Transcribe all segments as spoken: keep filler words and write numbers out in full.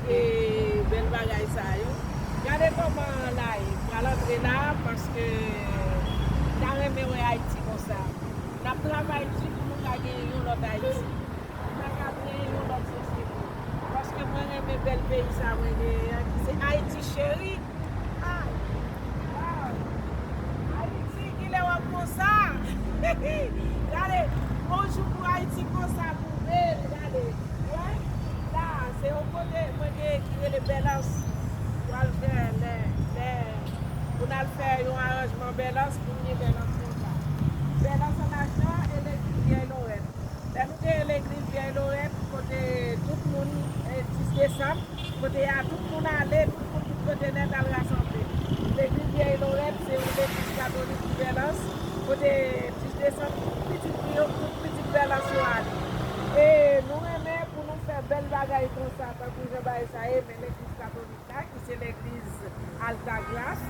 E bèl bagay sa yo. Gade kòman la ye. Pral antre la paske m ta renmen wè Ayiti konsa. N ap travay di pou nou ka gen yon lòt Ayiti. Nou ta ka kreye yon lòt sosyete. Paske mwen renmen bèl peyi sa mwen genyen an ki se Ayiti cheri. Ay! Waw! Ayiti, kilè w ap konsa? Gade, yon jou pou Ayiti konsa pou bèl, gade. Wè, la, se yon kote mwen gen ki rele Bèlans. Pral fè lè, lè, pou n al fè yon aranjman Bèlans, pou n gen Bèlans konsa. Bèlans an Ajan e legliz Vyèy Lorèt. Lè nou te legliz Vyèy Lorèt, kote tout moun, e, dis desanm, kote a tout moun ale, tout moun tout kote nèt al rasanble. Legliz Vyèy Lorèt se yon legliz katolik ki Bèlans, kote dis desanm tout pitit li yo, tout pitit Bèlans yo ale. E nou renmen pou nou fè bèl bagay konsa, tankou jan bagay sa ye, men legliz katolik la, ki se legliz Altagras.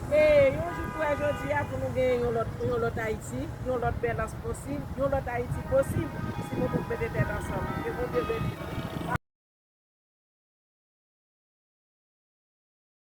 E yon jou prè jodi a pou nou gen yon lòt, yon lòt Ayiti, yon lòt Bèlans posib, yon lòt Ayiti posib, si nou tout mete tèt ansanm. Ke Bondye beni nou.